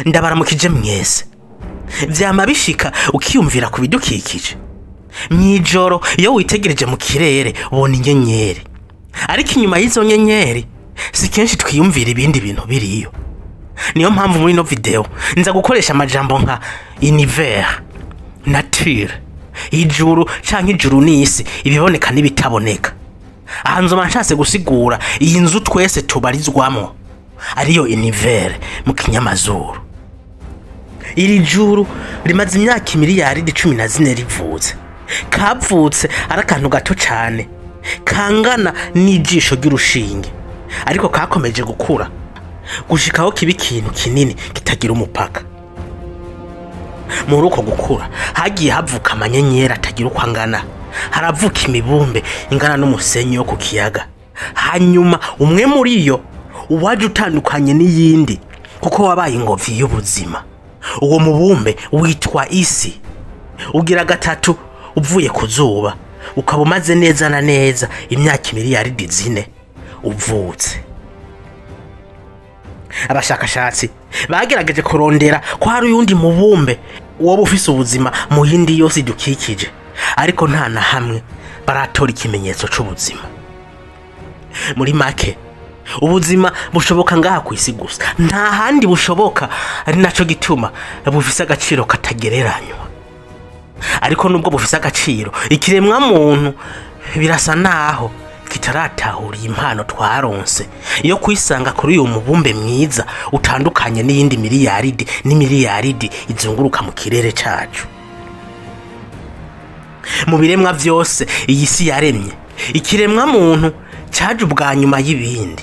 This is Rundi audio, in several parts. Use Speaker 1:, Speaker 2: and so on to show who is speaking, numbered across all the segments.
Speaker 1: Ndabaramukije mwese. Vyama bishika ukiyumvira ku bidukikije. Mw'ijoro iyo witegereje mu kirere ubona inyenyeri, ariko inyuma y'izo nyenyeri si kenshi twiyumvira ibindi bintu biriyo. Niyo mpamvu muri ino video nza gukoresha amajambo nka univers, nature, ijuru canke ijuru n'isi, ibiboneka n'ibitaboneka. Aha nzoba nshatse gusigura iyi nzu twese tubarizwamwo, ariyo univers mu kinyamazuru. Iri juru rimaze imyaka imiliyaridi 14 rivutse. Kavutse ari akantu gato cane kangana n'ijisho ry'urushinge, ariko kakomeje gukura gushikaho kiba ikintu kinini kitagira umupaka. Muri uko gukura hagiye havuka amanyenyeri atagira uko angana, haravuka imibumbe ingana n'umusenyi wo ku kiyaga. Hanyuma umwe muri yo uwaje utandukanye n'iyindi kuko wabaye ingobyi y'ubuzima. Uwo mubumbe witwa isi, ugira gatatu uvuye ku zuba, ukaba umaze neza na neza imyaka imiliyaridi 4 uvutse. Abashakashatsi bagerageje kurondera ko hari uyundi mubumbe woba ufise ubuzima mu yindi yose idukikije, ariko nta na hamwe baratora ikimenyetso c'ubuzima. Muri make, ubuzima bushoboka ngaha kw'isi gusa, nta handi bushoboka, ari naco gituma bufise agaciro katagereranywa. Ariko nubwo bufise agaciro, ikiremwa muntu birasa naho kitaratahura impano twaronse iyo kwisanga kuri uyu mubumbe mwiza utandukanye n'iyindi miliyaridi n'imiliyaridi izunguruka mu kirere cacu. Mu biremwa vyose iyi si yaremye, ikiremwa muntu caje ubwa nyuma y'ibindi.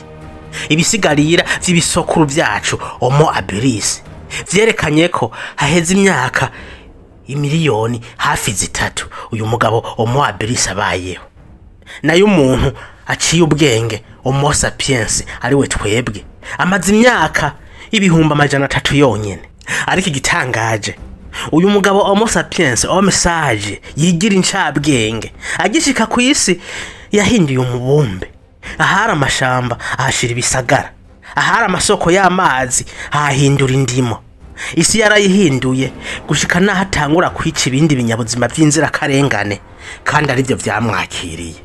Speaker 1: Ibisigarira vy'ibisokuru vyacu Homo habilis vyerekanye ko haheze imyaka imiliyoni hafi 3 uyu mugabo Homo habilis abayeho. Nayo umuntu aciye ubwenge Homo sapiens ariwe twebwe amaze imyaka 300,000 yonyene. Ariko igitangaje, uyu mugabo Homo sapiens, homme sage, yigira incabwenge, agishika ku isi yahinduye umubumbe. Ahari amashamba ahashira ibisagara, ahari amasoko y'amazi ahahindura indimo. Isi yarayihinduye gushika naho atangura kwica ibindi binyabuzima vy'inzirakarengane, kandi arivyo vyamwakiriye.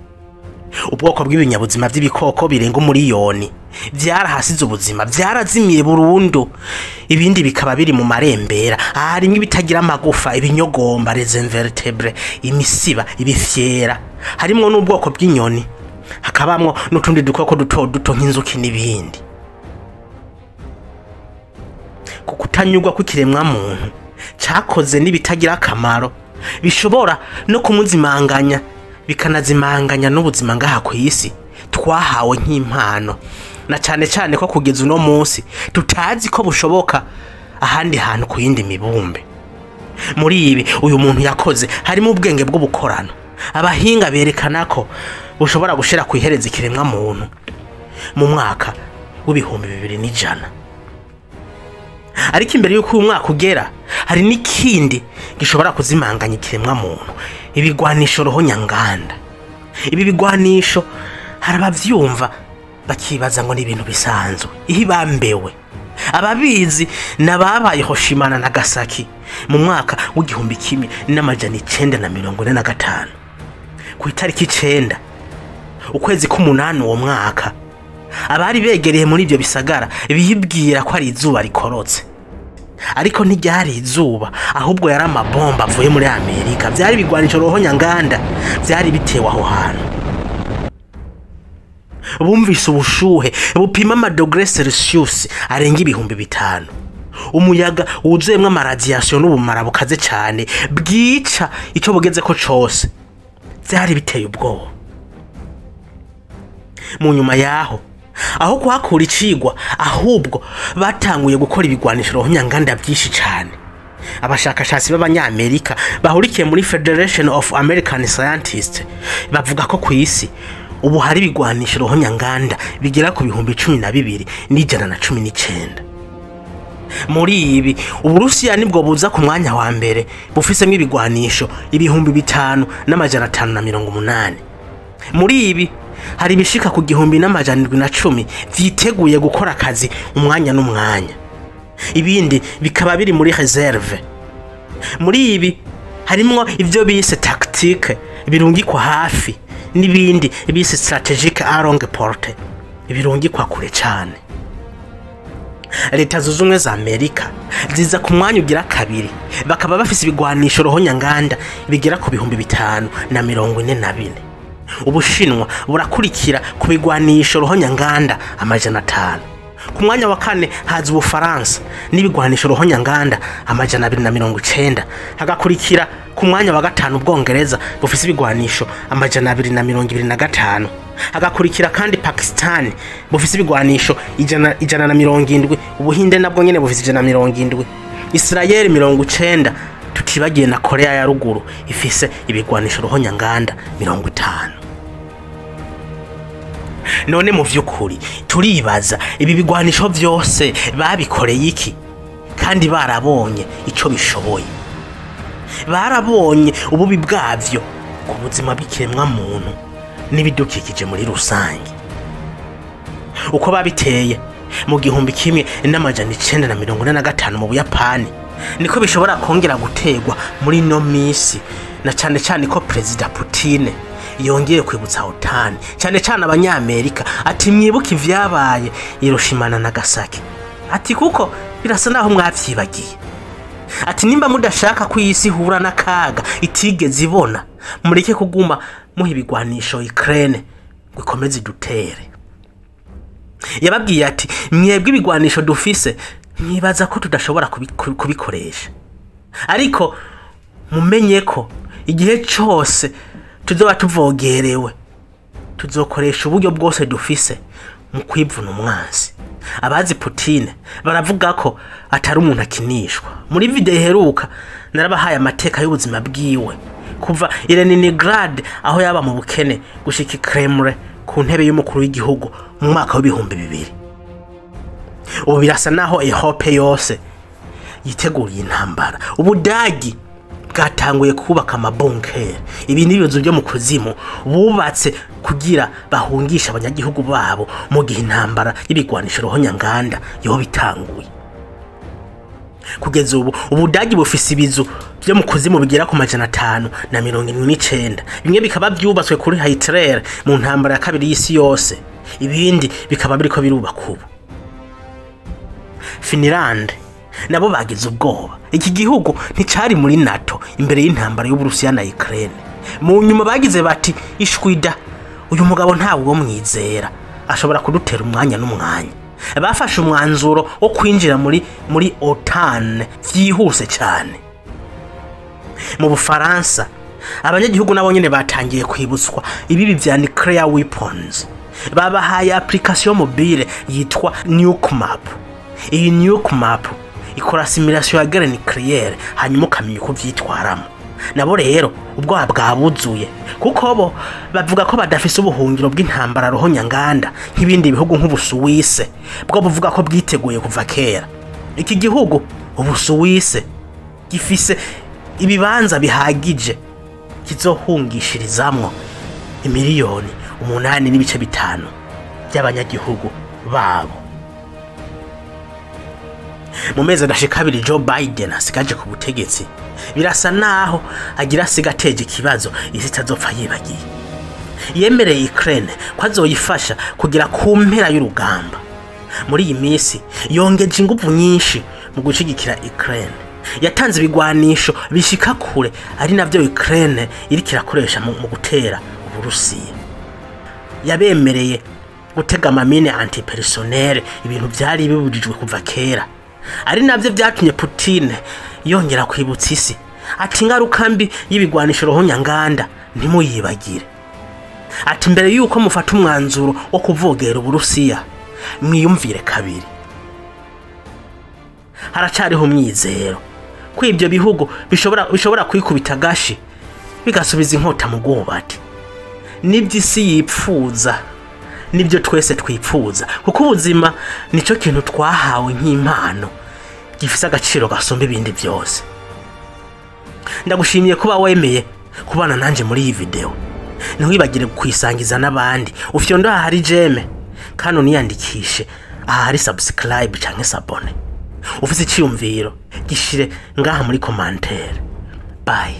Speaker 1: Ubwoko bw'ibinyabuzima vy'ibikoko birenga 1,000,000 vyarahasize ubuzima, vyarazimiye burundu, ibindi bikaba biri mu marembera. Harimwo ibitagira amagufa, ibinyogomba, les invertebrés, imisiba, ibifyera, harimwo n'ubwoko bw'inyoni, hakabamwo n'utundi dukoko duto duto nk'inzuki n'ibindi. Ku kutanyurwa kw'ikiremwa muntu cakoze n'ibitagira akamaro bishobora no kumuzimanganya, bikanazimanganya n'ubuzima ngaha ku isi twahawe nk'impano, na cane cane ko kugeza uno munsi tutazi ko bushoboka ahandi hantu ku yindi mibumbe. Muri ibi uyu muntu yakoze harimo ubwenge bw'ubukorano. Abahinga berekana ko bushobora gushira kw'ihereza ikiremwa muntu mu mwaka w'2100. Ariko imbere y'uko uyu mwaka ugera, hari n'ikindi gishobora kuzimanganya ikiremwa muntu, ibigwanisho ruhonyanganda. Ibi bigwanisho hari abavyumva bakibaza ngo ni ibintu bisanzwe, ihibambewe. Ababizi nababaye Hiroshima na Nagasaki mu mwaka w'1945, ku itariki 9 ukwezi k'umunani uwo mwaka. Abari begereye muri ibyo bisagara bibwira ko ari izuba rikorotse, ariko ntiryari izuba, ahubwo yari amabomba avuye muri Amerika. Vyari ibigwanisho ruhonyanganda vyari bitewe aho hantu. Bumvise ubushuhe bupima amadogere Celsius arenga 5000, umuyaga wuzuyemwo amaradiation n'ubumara bukaze cane bwica ico bugezeko cose. Vyari biteye ubwoba. Mu nyuma yaho, aho kuhakura icigwa, ahubwo batanguye gukora ibigwanisho ruhonyanganda vyinshi cane. Abashakashatsi b'Abanyamerika bahurikiye muri Federation of American Scientists bavuga ko ku isi ubu hari ibigwanisho ruhonyanganda bigera ku 12,119. Muri ibi, Uburusiya nibwo buza ku mwanya wa mbere, bufisemwo ibigwanisho 5580. Muri ibi hari ibishika ku 1710 vyiteguye gukora akazi umwanya n'umwanya. Ibindi bikaba biri muri réserve. Muri ibi harimwo ivyo bise tactique birungikwa hafi, n'ibindi bise stratégique à longue portée birungikwa kure cane. Leta Zunze Ubumwe za Amerika ziza ku mwanya ugira kabiri, bakaba bafise ibigwanisho ruhonyanganda bigera ku 5044. Ubushinwa burakurikira ku bigwanisho ruhonyanganda 500. Ku mwanya wa kane haza Ubufaransa n'ibigwanisho ruhonyanganda 290, hagakurikira ku mwanya wa gatanu Ubwongereza bufise ibigwanisho 225, hagakurikira kandi Pakistan bufise ibigwanisho 170, Ubuhinde nabwo nyene bufise 170, Israel 90, tutibagiye na Korea ya Ruguru ifise ibigwanisho ruhonyanganda 50. None mu vy'ukuri turibaza, ibi bigwanisho vyose babikoreye iki kandi barabonye ico bishoboye, barabonye ububi bwavyo ku buzima bw'ikiremwa muntu n'ibidukikije muri rusange? Uko babiteye mu 1945 mu Buyapani niko bishobora kongera gutegwa muri ino misi, na cane cane ko Perezida Putin yongeye kwibutsa OTAN, cane cane Abanyamerika, ati: "Mwibuke ivyabaye Hiroshima na Nagasaki," ati "kuko birasa naho mwavyibagiye," ati "nimba mudashaka ko iyi si ihura n'akaga itigeze ibona, mureke kuguma muha ibigwanisho Ukraine ngo ikomeze idutere." Yababwiye ati: "Mwebwe ibigwanisho dufise mwibaza ko tudashobora kubikoresha, ariko mumenye ko igihe cose tuzoba tuvogerewe tuzokoresha uburyo bwose dufise mu kwivuna umwansi." Abazi Putine baravuga ko atari umuntu akinishwa. Muri video iheruka narabahaye amateka y'ubuzima bwiwe kuva i Leningrad aho yaba mu bukene gushika i Kremlin ku ntebe y'umukuru w'igihugu mu mwaka w'2000. Ubu birasa naho Europe yose yiteguriye intambara. Ubudagi bwatanguye kubaka amabunkeri, ibi ni ibibazo byo mu kuzimu bubatse kugira bahungisha abanyagihugu babo mu gihe intambara y'ibigwanisho ruhonyanganda yoba itanguye. Kugeza ubu Ubudagi bufise ibizu byo mu kuzimu bigera ku 579, bimwe bikaba byubatswe kuri Hitler mu ntambara ya kabiri y'isi yose, ibindi bikaba biriko birubaka ubu. Finland nabo bagize ubwoba. Iki gihugu nticari muri NATO imbere y'intambara y'Uburusiya na Ukraine. Mu nyuma bagize bati: "Ishwida, uyu mugabo ntawe wo mwizera, ashobora kudutera umwanya n'umwanya." Bafashe umwanzuro wo kwinjira muri OTAN vyihuse cyane. Mu Bufaransa abanyagihugu nabo nyene batangiye kwibutswa ibibi vya nuclear weapons. Babahaye application mobile yitwa Nuke Map. Iyi Nuke Map ikora simulation ya guerre nucléaire, hanyuma ukamenya uko vyitwaramo. Nabo rero ubwoba bwabuzuye, kuko bo bavuga ko badafise ubuhungiro bw'intambara ruhonyanganda nk'ibindi bihugu nk'Ubusuwise bwo buvuga ko bwiteguye kuva kera. Iki gihugu Ubusuwise gifise ibibanza bihagije kizohungishirizamwo imiliyoni 8.5 by'abanyagihugu babo. Mu mezi adashika 2 Joe Biden asigaje ku butegetsi, birasa naho agira asiga ateje ikibazo isi itazopfa yibagiye. Yemereye Ukraine ko azoyifasha kugera ku mpera y'urugamba. Muri iyi minsi yongeje inguvu nyinshi mu gushigikira Ukraine. Yatanze ibigwanisho bishika kure, ari navyo Ukraine iriko irakoresha mu gutera Uburusiya. Yabemereye gutega amamine antipersonnel, ibintu vyari bibujijwe kuva kera, ari navyo vyatumye Putin yongera kwibutsa isi ati: "Ingaruka mbi y'ibigwanisho ruhonyanganda ntimuyibagire," ati: "Mbere yuko mufata umwanzuro wo kuvogera Uburusiya, mwiyumvire kabiri." Haracariho umwizero ko ibyo bihugu bishobora kwikubita agashi bigasubiza inkota mu bwubati. Nibyo isi yipfuza, nibyo twese twipfuza, kuko ubuzima nicyo kintu twahawe nk'impano gifise agaciro gasumba ibindi byose. Ndagushimiye kuba wemeye kubana nanje muri iyi video. Ntiwibagire kwisangiza n'abandi, ufyonda aha hari j'aime, kandi uniyandikishe aha hari subscribe canke s'abonner. Ufise iciyumviro, gishire ngaha muri commentaire. Bye.